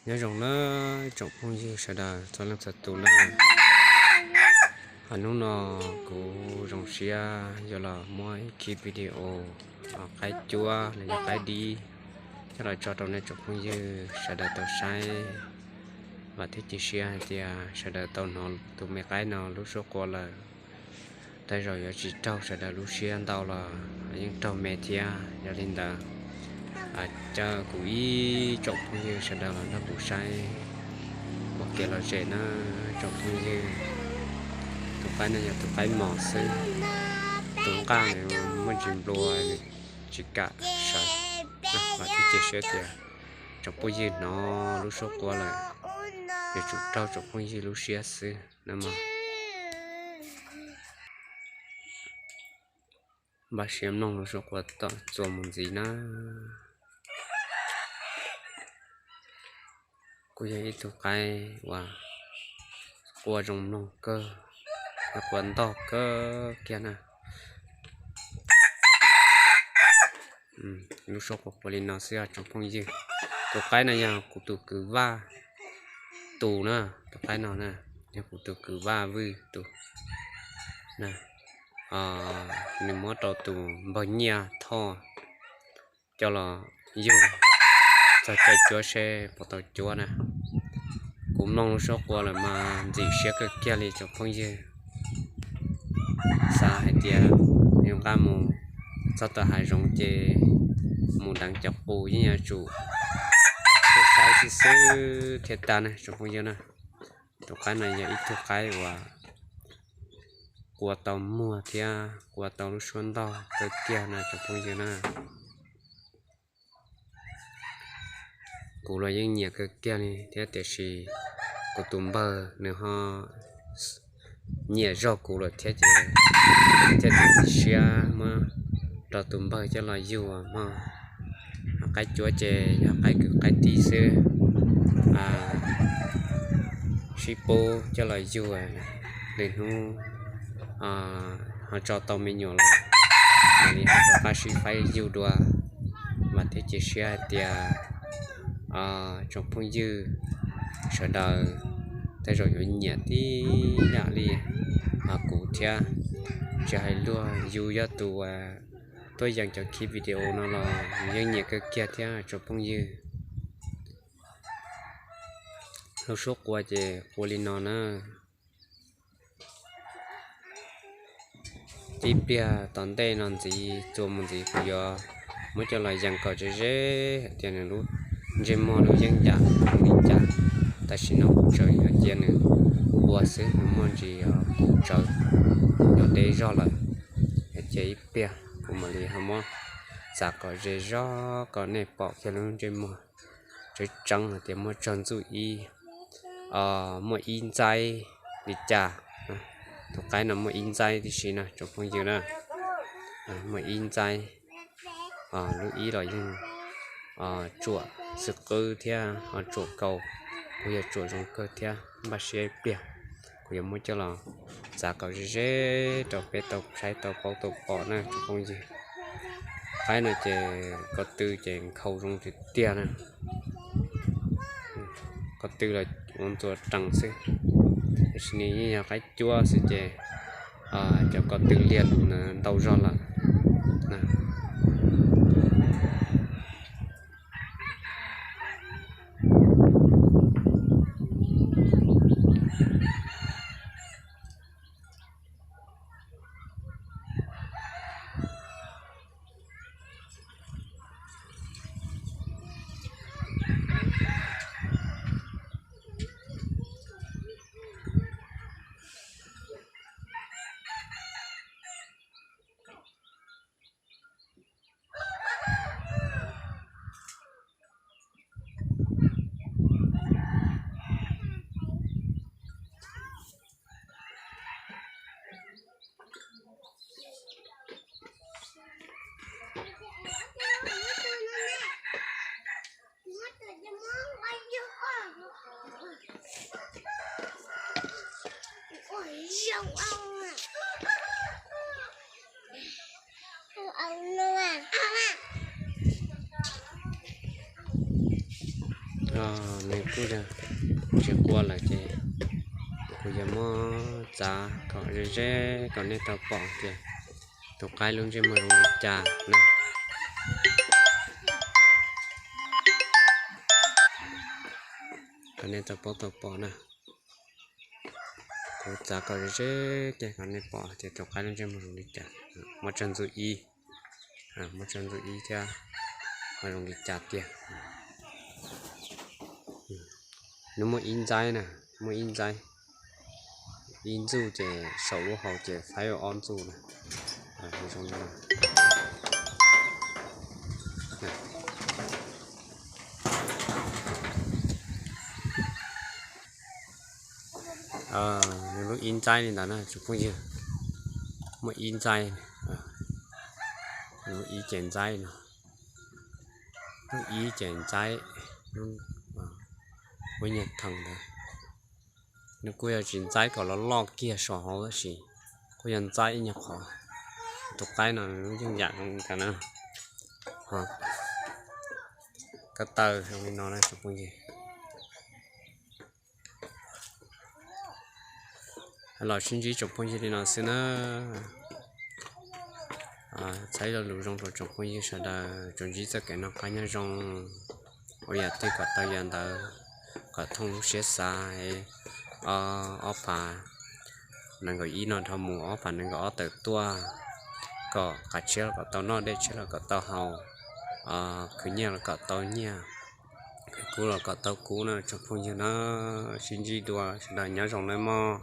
Nyob zoo na tsoom phooj ywg sawv daws txhua leej txhua tus na. Hnub no kuv zoo siab yuav los muab ib khib video qaib cuab los yog qaib dib coj los tso rau nej tsoom phooj ywg sawv daws tau saib. Vam thiab cia siab hais tias sawv daws tau hnov tus me qaib no lub suab qua lawm. Tej zaum yuav tsis raug sawv daws lub siab ntau los yeej raug me thiab. Yog li ntawd, caw kuv ib tsoom phooj ywg sawv daws los nrog kuv saib ua kev lom zem na tsoom phooj ywg. Tus qaib no yog tus qaib mos xwb, tus nqaj nws muaj ntsis nplua, tsis kam sawv. Vam thiab cia siab tias tsoom phooj ywg hnov lub suab qua lawm, yuav tsum raug tsoom phooj ywg lub siab xwb na mog. Npaj siab mloog lub suab qua tom txuas mus ntxiv na. Kuj yog ib tug qaib uas qua zoo mloog kawg, yog qua ntog kawg kiag na. Lub suab qua qua li no xwb os tsoom phooj ywg. Tus qaib no yog kuv tus kwv Vaj tus na, tus qaib no na, yog kuv tus kwv Vaj Vwj tus. Nws muab rau tus npawg Nyiaj Thoj coj los yug txog caij cuab seb puas tau cuab na. Kuv mloog lub suab qua lawm mas ntxim siab kawg kiag li tsoom phooj ywg. Xav hais tias yus nqa mus txog tom hav zoov ces mus deev cov qus yeej yuav tsum saib xwb xwb thiaj tag na tsoom phooj ywg na. Tus qaib no yog ib tug qaib uas qua tau muag thiab qua tau lub suab ntog kawg kiag na tsoom phooj ywg na. Kuv los yeej nyiam kawg kiag li thiab tiam sis kuv tus npawg nws ho nyiam zog kuv lawm thiab ces thiaj txiav txim siab muab rau tus npawg coj los yug mog. Qaib cuab ces yog qaib kwv qaib tij xwb, sib pub coj los yug, lwm hnub ho tso tau me nyuam los mam li ho rov qab sib faib yug dua. Vam thiab cia siab hais tias tsoom phooj ywg sawv daws tej zaum yuav nyiam tib yam li kuv thiab. Tsis hais luag yus yog tus tuaj yees cov khib video no los yus yeej nyiam kawg kiag thiab tsoom phooj ywg. Lub suab qua ces qua li no na. Tib pliag tom ntej no ntxiv txuas mus ntxiv kuv yuav muab coj los yees kom ze ze hais tias nws lub ntsej muag lub yeeb yam li cas. Tam sim no kuv tseem yuav cia nws ua xwb, nws muaj ntsis qus tsawv yuav deb zog lawm. Cia ib pliag kuv mam li ho muab txav kom ze zog kom nej pom kiag lub ntsej muag tseeb tseeb hais tias muaj tsawg ntxuj ib, muaj ib ntxaib li cas. Tus qaib no muaj ib ntxaib tib si na tsoom phooj ywg na. Muaj ib ntxaib, lub ib los yeej tsuam xwb qwb thiab ho tsuam kaus, kuj yog tsuam zoo kawg thiab. Npaj siab ib pliag kuv yuav muab coj los txav kom ze ze rau peb tau saib tau paub tau pom na tsoom phooj ywg. Qaib no ces ko tw ces nkhaus zoo tiag tiag na. Ko tw los ua ntxuav rees xwb, tiam sis nws yeej yog qaib cuab xwb ces cov ko tw liag lus ntawd ntau zog lawm. Kuj yog tsis qua lawm ces kuv yuav muab txav kom ze ze kom nej tau pom tias tus qaib lub ntsej muag zoo li cas na. Kom nej tau paub tau pom na. Kuv txav kom ze ze kiag kom nej pom tias tus qaib lub ntsej muag zoo li cas. Muab tso ntxuv ib, muab tso ntxuv ib thiab, ho zoo li cas tiag. Nws muaj ib ntxaib na, muaj ib ntxaib, ib ntxuj ces saum lub hau ces faib ua ob ntxuj na. Zoo li no. Nws lub ib ntxaib li ntawd na tsoom phooj ywg, muaj ib ntxaib, lub ib ce ntxaib no, lub ib ce ntxaib, lub nyuag theem ntawd. Nws kuj yog tsis ntxaib kom los loj kiag saum hauv tab sis kuj yog ntxaib ib nyuag qhov. Tus qaib no lub yeej yam zoo li cas na, ko taw zoo li no na tsoom phooj ywg. Los sib ntsib tsoom phooj ywg li no xwb na. Txhais lo lus zoo rau tsoom phooj ywg sawv daws tsuas ntsib txoj kev noj qab nyob zoo, ua yam twg kom tau yam ntawd, kom thooj lub siab xav, ob phav nees nkaum ib no dhau mus ob phav nees nkaum ob tawm tuaj, kom qav tshiab los kom tau noj, dej tshiab los kom tau haus, khwv nyiaj los kom tau nyiaj, khwv kub los kom tau kub na tsoom phooj ywg na. Sib ntsib dua sawv daws nyob zoo nawb mog.